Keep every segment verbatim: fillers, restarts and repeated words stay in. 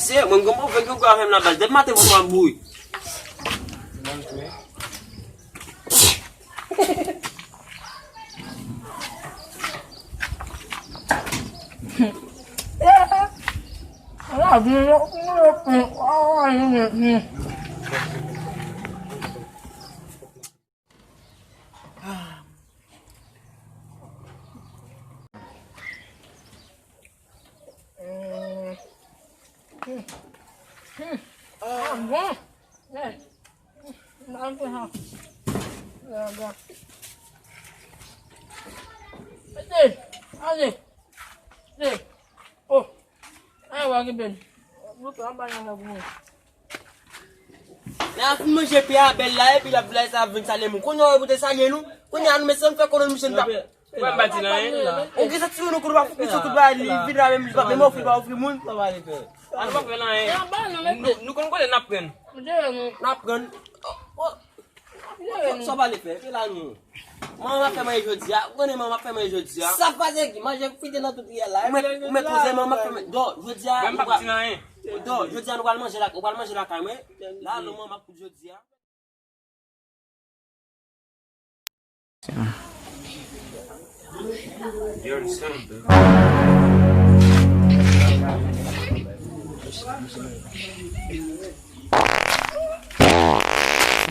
Se mwen, m konprann fè gwo avè m la baz. Depi maten pou mwen bouyi. Ah bon? Ede! Ale! Ede! Oh! Ay, w a gen bèl. Loupe, an ba yon lè pou mwen. Lè a fin manje pye a bèl la, epi l ap vle sa ap vin salye moun. Kounye a, ou te salye nou. Kounye a, nou mesye, nou fè konnen misye nou pa. Ou pa di nan anyen. Ou gen santiman nou kout pa fout misye kout pa li vin la, menm li pa menm ofri, pa ofri moun. Sa va ale fè. A nou pa fè nan anyen. Nou, nou konn kote n ap pran. N ap pran. Sa w pale fè, se la nou. Manman m ap fè manje jodi a. Ou konnen manman m ap fè manje jodi a. Sa pase ki manje frite nan tout riyèl la. Ou mèt, ou mèt koze manman m ap fè manje. Dò, jodi a. Mwen m p ap di nan anyen. Dò, jodi a nou pral manje la, ou pral manje lakay mwen. La non manman m ap koud jodi a.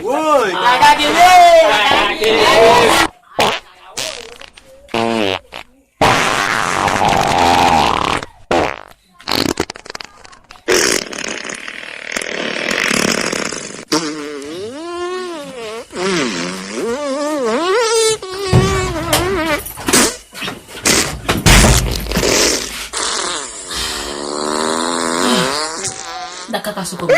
Woy! Kaka kele! Kaka kele! Da kaka sou kòb.